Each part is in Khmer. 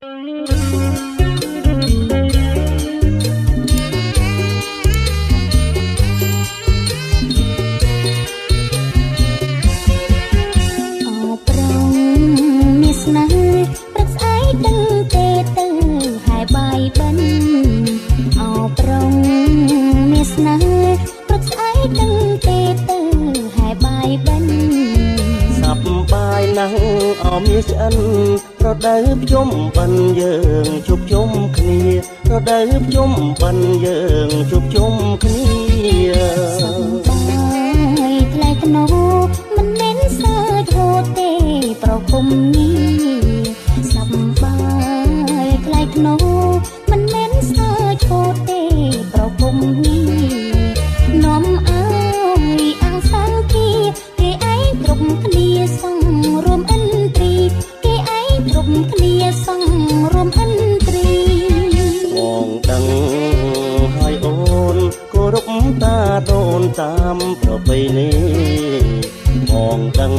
អោប្រងមានស្នេហ៍ព្រឹកស្អែកដឹងទេទៅហែបាយបិណ្ឌអោប្រងមានស្នេហ៍ព្រឹកស្អែកដឹងទេទៅហែបាយបិណ្ឌ សប្បាយណាស់អមាឆ្អិន រដូវភ្ជុំបិណ្ឌយើងជួបជុំគ្នា រដូវភ្ជុំបិណ្ឌយើងជួបជុំគ្នា សប្បាយថ្លៃថ្នូរមិនមែនសើចហូតទេប្រគុំនេះ សប្បាយថ្លៃថ្នូរមិនមែនសើចហូតទេប្រគុំនេះ នាំឲ្យអង្សង្គាគេឯងគ្រប់គ្នាសង្រួមឥន្ទ្រី គេឯងគ្រប់គ្នាសង្រួមឥន្ទ្រី បងដឹងហើយអូនគោរពតាដូនតាមប្រពៃណី បងដឹង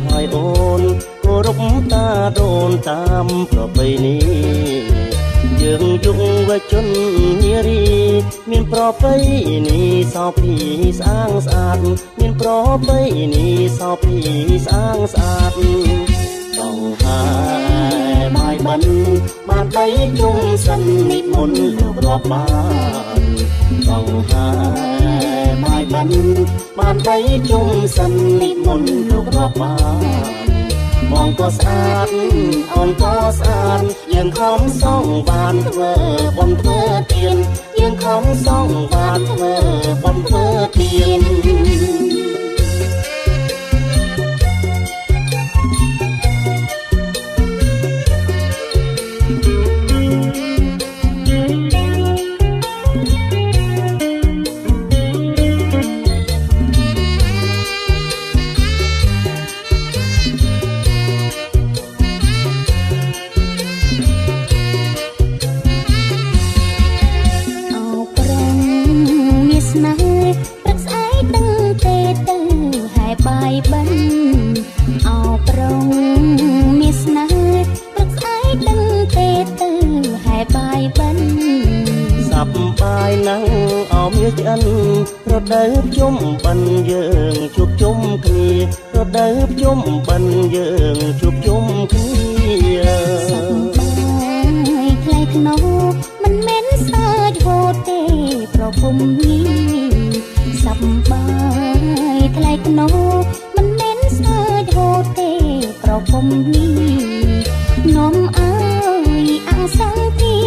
ហើយអូនគោរពតាដូនតាមប្រពៃណី យើងយុវជននារីមានប្រពៃណីសោភីស្អាងស្អាត មានប្រពៃណីសោភីស្អាងស្អាត ចង់ហើយបាយបិណ្ឌបានបីជុំសិននិមន្តលោករាប់បាន ចង់ហើយបាយបិណ្ឌបានបីជុំសិននិមន្តលោករាប់បាន បងក៏ស្អាតអូនក៏ស្អាត យើងខំសងបានធ្វើបុណ្យធ្វើទាន យើងខំសងបានធ្វើបុណ្យធ្វើទាន អោប្រងមានស្នេហ៍ព្រឹកស្អែកដឹងទេទៅហែបាយបិណ្ឌ អោប្រងមានស្នេហ៍ព្រឹកស្អែកដឹងទេទៅហែបាយបិណ្ឌ សប្បាយណាស់អមាឆ្អិន រដូវភ្ជុំបិណ្ឌយើងជួបជុំគ្នា រដូវភ្ជុំបិណ្ឌយើងជួបជុំគ្នា សប្បាយថ្លៃថ្នូរមិនមែនសើចហូតទេប្រគុំនេះ សប្បាយថ្លៃថ្នូរមិនមែនសើចហូតទេប្រគុំនេះ នាំឲ្យអង្សង្គា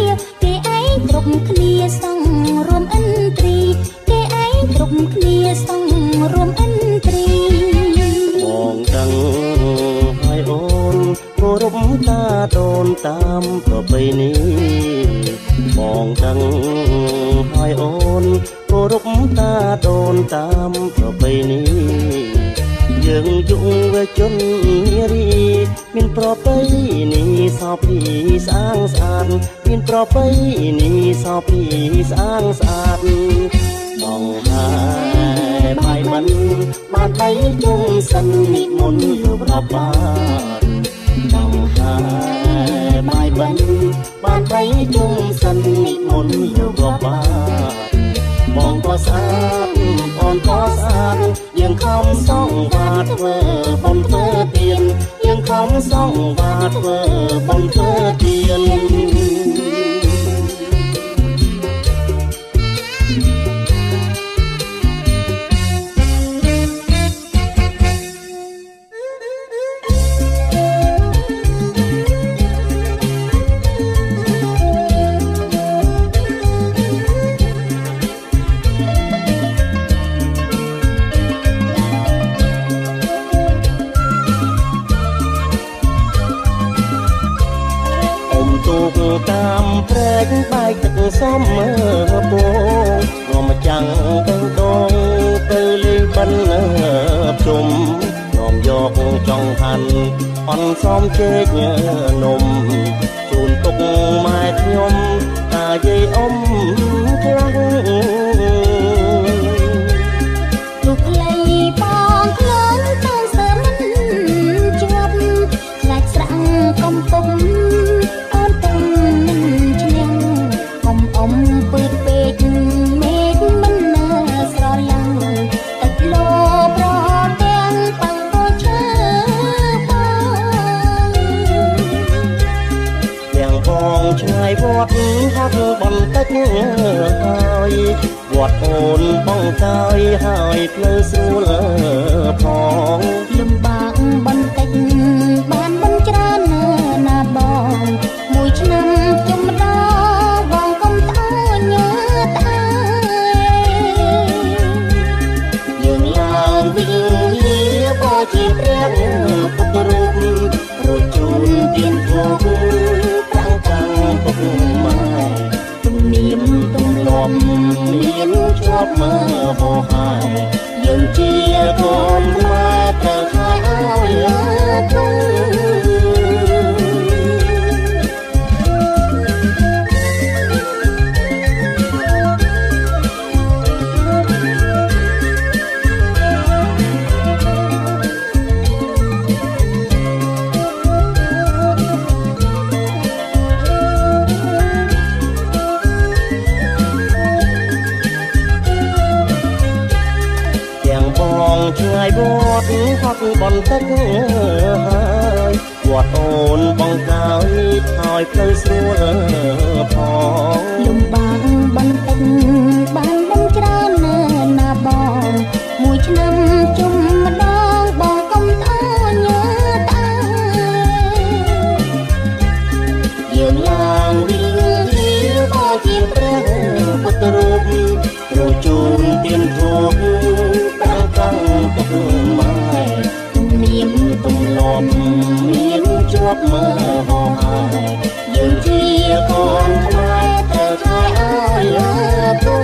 គេឯងគ្រប់គ្នាសង្រួមឥន្ទ្រី គេឯងគ្រប់គ្នាសង្រួមឥន្ទ្រី បងដឹងហើយអូនគោរពតាដូនតាមប្រពៃណី បងដឹងហើយអូនគោរពតាដូនតាមប្រពៃណី យើងយុវជននារីមានប្រពៃណីសោភីស្អាងស្អាត មានប្រពៃណីសោភីស្អាងស្អាត បងហើយបាយបិណ្ឌបានបីជុំសិននិមន្តលោករាប់បាន បងហើយបាយបិណ្ឌបានបីជុំសិននិមន្តលោករាប់បាន បងក៏ស្អាតអូនក៏ស្អាត យើងខំសងវាធ្វើបុណ្យធ្វើទាន យើងខំសងវាធ្វើបុណ្យធ្វើទាន ទូកតាមព្រែកបែកទឹកសំពង នាំចាំងបេះដូងទៅលេងបិណ្ឌជុំ នាំយកចង់ហាន់អន់សំជែកនំជូនទុកម៉ែខ្ញុំតាយាយអ៊ំខ្លាំង លោកខ្លីបងខ្លួនតាមសើមិនជាប់ ខ្លាចស្រាំងកំពុង ត្តហត់បន្តិចហើយវត្តអូនបងកាយហើយផ្លូវស្រួលផងលំបាកបន្តិចបានមិនច្រើនណាបងមួយឆ្នាំជុំម្ដងបងកុំត្អូញញើត្អើយយើងឡើងវិញលាបជាព្រះពុទ្ធរូបរួចជូនទៀនធូបប្រាំងកាំងពុកម៉ែទំនៀមទម្លាប់មានជាប់មើហោហើយយើងជាកូនខ្មែរត្រូវខែឲ្យលើទៅឆ្ងាយវត្តហត់បន្តិចហើយវត្តអូនបងកាយហើយផ្លូវស្រួលផងលំបាកបន្តិចបានមិនច្រើនណាបងមួយឆ្នាំជុំម្ដងបងកុំត្អូញញើត្អើយើងឡើងវិញលាបជាព្រះពុទ្ធរូបរួចជូនទៀនធូបប្រាំងកាំងពុកម៉ែទំនៀមទម្លាប់មានជាប់មើហោហើយយើងជាកូនខ្មែរត្រូវខែឲ្យលើទៅ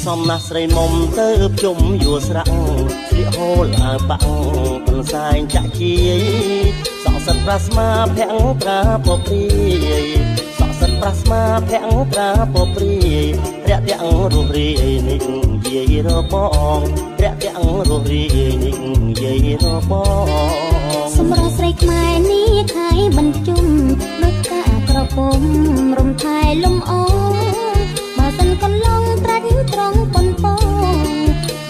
សំណាស់ស្រីមុំទៅជុំយួស្រាក់ស្លៀកហូលអើបាក់កន្សែងចាក់ជាយសក់សិតប្រាស្មាភ័ងត្រាពព្រាយសក់សិតប្រាស្មាភ័ងត្រាពព្រាយរាក់ទាំងរស់រាយនេះយាយរបងរាក់ទាំងរស់រាយនេះយាយរបងសម្រាប់ស្រីខ្មែរនេះខៃបញ្ជុំដូចកាក្រពុំរំថែលំអូបើសិនកន្លងត្រាច់ត្រង់ប៉ុនពង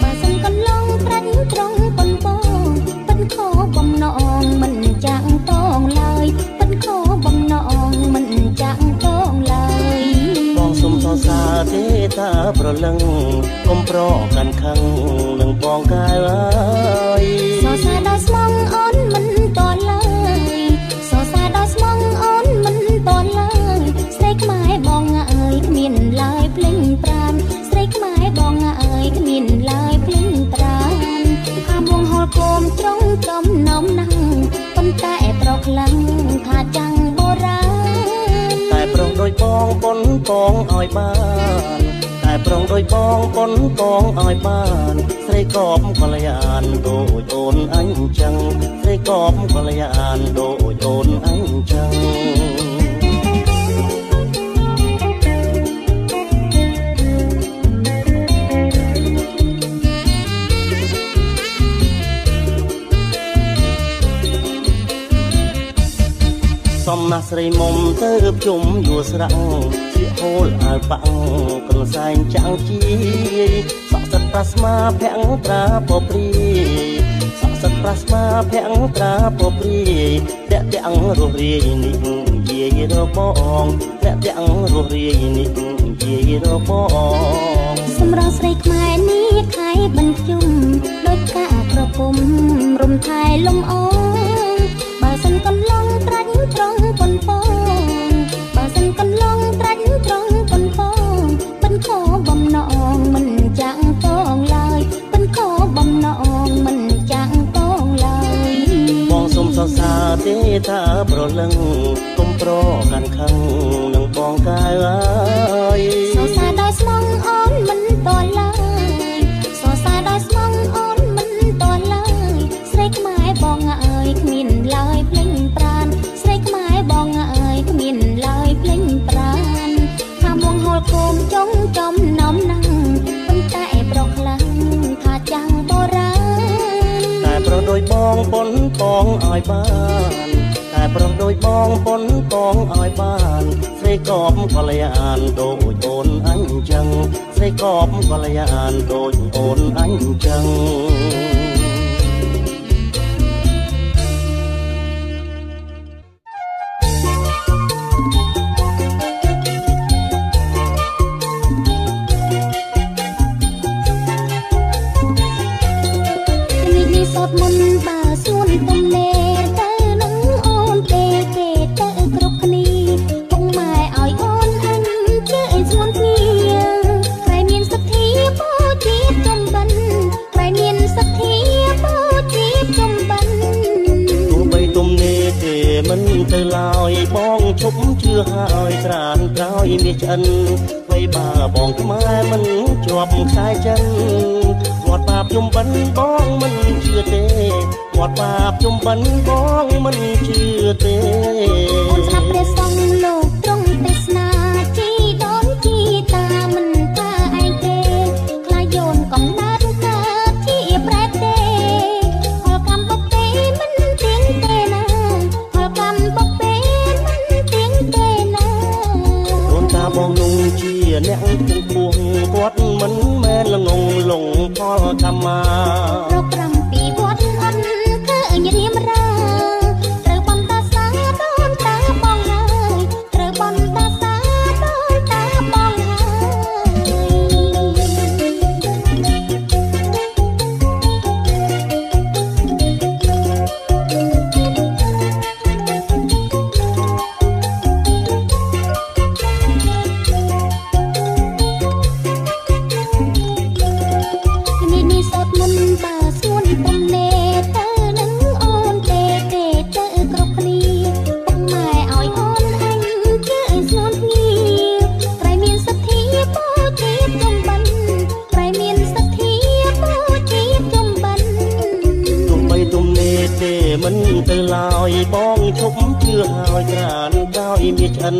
បើសិនកន្លងត្រាច់ត្រង់ប៉ុនពងពិនខបំណងមិនចាក់តងឡើយពិនខបំណងមិនចាក់តងឡើយបងសុំសរសើរទេតាប្រលឹងកុំប្រកាន់ខឹងនឹងបងកាយអើយសរសើរដល់ស្មងអូនមិនតន់ឡើយសរសើរដល់ស្មងអូនមិនតន់ឡើយស្រីខ្មែរបងអើយគ្មានឡើយភ្លេងប្រានស្រីខ្មែរបងអើយគ្មានឡើយភ្លេងប្រានខាមងហល់គោមត្រង់ចំណោមណាំងប៉ុន្តែប្រុសខ្លាំងថាចាំងបុរាណតែប្រុសដូចបងប៉ុនពងឲ្យបានតែប្រុសដូចបងប៉ុនពងឲ្យបានស្រីកបកល្យានដូចអូនអញចឹងស្រីកបកល្យានដូចអូនអញចឹងសំណាស់ស្រីមុំទៅជុំយួស្រាក់ស្លៀកហូលអើបាក់កន្សែងចាំងជាយសក់សិតប្រាស្មាភ័ងត្រាពព្រាយសក់សិតប្រាស្មាភ័ងត្រាពព្រាយរាក់ទាំងរស់រាយនេះយាយរបងរាក់ទាំងរស់រាយនេះយាយរបងសម្រាប់ស្រីខ្មែរនេះខៃបញ្ជុំដូចកាក្រពុំរំថែលំអូបើសិនកន្លងត្រាច់ត្រង់ប៉ុនពងបើសិនកន្លងត្រាច់ត្រង់ប៉ុនពងពិនខបំណងមិនចាក់តងឡើយពិនខបំណងមិនចាក់តងឡើយបងសុំសរសើរទេតាប្រលឹងកុំប្រកាន់ខឹងនឹងបងកាយអើយសរសើរដល់ស្មងអូនមិនតឡើយសរសើរដល់ស្មងអូនមិនតឡើយស្រីខ្មែរបងអើយគ្មានឡើយភ្លេងប្រានស្រីខ្មែរបងអើយគ្មានឡើយភ្លេងប្រានថាមងហូលគោមចុងចំណោមណាំងប៉ុន្តែប្រុសខ្លាំងថាចាំងបុរាណ តែប្រុសដូចប ប៉ុនប៉ងឲ្យបានតែប្រុសដូចបងប៉ុនប៉ងឲ្យបានស្រីកបកល្យានដូចអូនអញចឹងស្រីកបកល្យានដូចអូនអញចឹងមិនទៅឡើយបងឈប់ជឿហើយត្រានក្រោយមាសឆ្អិនអ្វីបើបងខ្មែរមិនជាប់ខ្សែចិនវត្តបាបជុំបិណ្ឌបងមិនជឿទេវត្តបាបជុំបិណ្ឌបងមិនជឿទេអូនស្ដាប់ព្រះសង្ឃលោកទ្រង់ទេសនាជីដូនជីតាមិនថាឯងទេខ្លាចយោនកំណើតកើតជាប្រែតទេផលកម្មបុកទេមិនទៀងទេណាផលកម្មបុកទេមិនទៀងទេណាអូនតាបងនោះជាអ្នកគង់ពោះគាត់មិនមែនល្ងងលងផលកម្មារក7វត្តអត់ឃើញរៀមរាត្រូវបន្តសាដូនតាបងហើយត្រូវបន្តសាដូនតាបងហើយនេះសតមុនបើស្ងួនទំនេរទៅនឹងអូនទេទេទៅគ្រប់គ្នាពុកម៉ែឲ្យអូនអញជឿស្ងួនគ្នាក្រៃមានសទ្ធាបូជាជុំបិណ្ឌក្រៃមានសទ្ធាបូជាជុំបិណ្ឌទុំបីទំនេរទេមិនទៅឡើយបងឈប់ជឿហើយក្រានក្រោយមាសឆ្អិន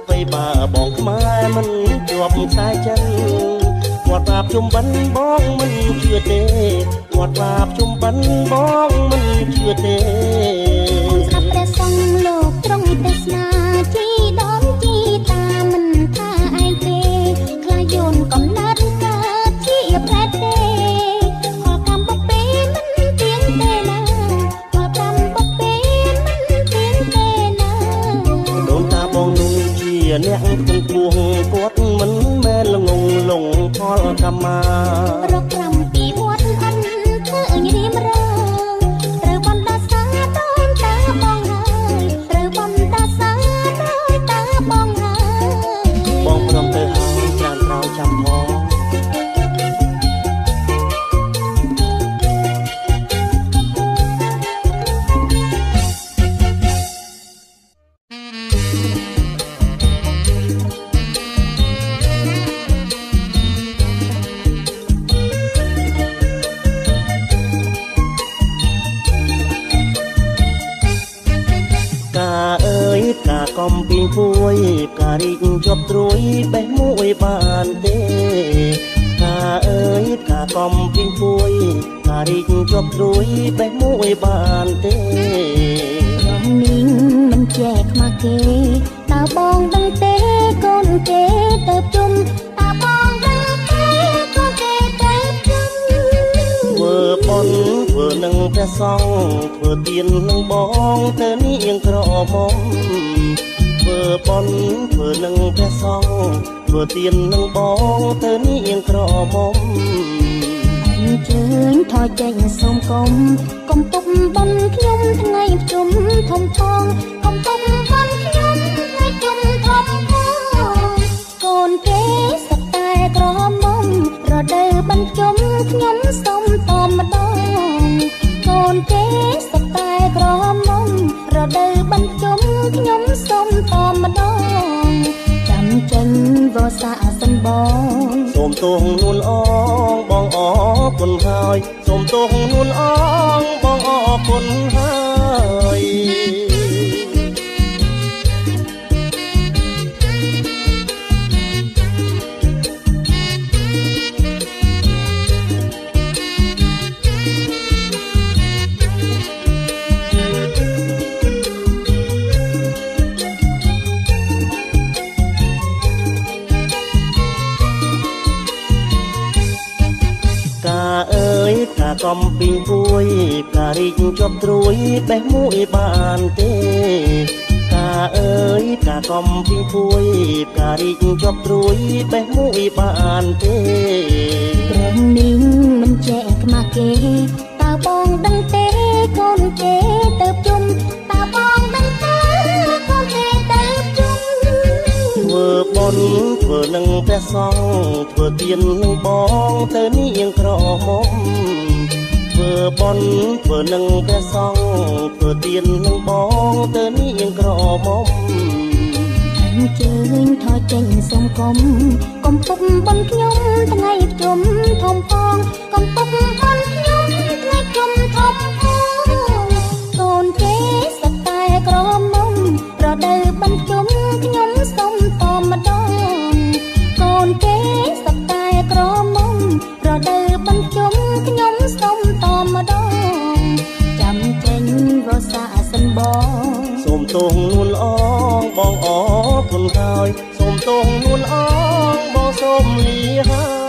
បីបើបងខ្មែរមិនជាប់ខ្សែចិនវត្តបាបជុំបិណ្ឌបងមិនជឿទេវត្តបាបជុំបិណ្ឌបងមិនជឿទេអូនស្ដាប់ព្រះសង្ឃលោកទ្រង់ទេសនាជីដូនជីតាមិនថាឯងទេខ្លាចយោនកំណើតកើតជាប្រែតទេផលកម្មបុកពេមិនទៀងទេណាផលកម្មបុកពេមិនទៀងទេណាដូនតាបងនោះជាអ្នកគង់ពោះគាត់មិនមែនល្ងងលងផលកម្មារក7វត្តអត់ឃើញរៀមរាត្រូវបណ្ដាសាដូនតាបងហើយត្រូវបណ្ដាសាដូនតាបងហើយបងព្រមទៅហើយច្រើនក្រោយចាំផងកំពីងពួយផ្ការីកជាប់ត្រួយបេះមួយបានទេផ្កាអើយផ្កាកំពីងពួយផ្ការីកជាប់ត្រួយបេះមួយបានទេរងនាងមិនចេះខ្មាស់គេតើបងដឹងទេកូនគេទៅជុំតើបងដឹងទេកូនគេទៅជុំធ្វើបុណ្យធ្វើនឹងព្រះសង្ឃធ្វើទាននឹងបងទៅនាងក្រមុំធ្វើបុណ្យធ្វើនឹងព្រះសង្ឃធ្វើទាននឹងបងទៅនាងក្រមុំអញ្ជើញថយចេញសូមកុំកុំទុកបុណ្យខ្ញុំថ្ងៃជុំធំផងកុំទុកបុណ្យខ្ញុំថ្ងៃជុំធំផងកូនគេសុទ្ធតែក្រមុំរដូវបិណ្ឌជុំខ្ញុំសូមតម្ដងកូនគេសុទ្ធតែក្រមុំរដូវបិណ្ឌជុំខ្ញុំសូមតម្ដងចាំចេញវសាសិនបងសូមទោសនួនអងបងអរគុណហើយសូមទោសនួនអងបងអរគុណហើយ កាកំពីងពួយផ្ការីកជាប់ត្រួយបេះមួយបានទេ? កាអើយ ផ្កាកំពីងពួយផ្ការីកជាប់ត្រួយបេះមួយបានទេ? ព្រមនាងមិនចេះខ្មាស់គេ តើបងដឹងទេកូនគេទៅជុំ? តើបងដឹងទេកូនគេទៅជុំ? ធ្វើបុណ្យធ្វើនឹងព្រះសង្ឃ ធ្វើទាននឹងបងទៅនាងក្រមុំ ធ្វើបុណ្យធ្វើនឹងព្រះសង្ឃ ធ្វើទាននឹងបងទៅនាងក្រមុំ អញ្ជើញថយចេញសុំកុំ កុំពុកបុនខ្ញុំថ្ងៃជុំធំផង កុំពុកបុនខ្ញុំថ្ងៃជុំធំផង កូនគេសតែក្រមុំ រដូវបិណ្ឌជុំខ្ញុំសុំតម្ដង កូនគេសតែក្រមុំ រដូវបិណ្ឌជុំខ្ញុំសុំតម្ដង ចាំចេញវសាសិនបង សូមទងនួនអងបងអរគុណហើយ សូមទងនួនអងបងសូមលាហើ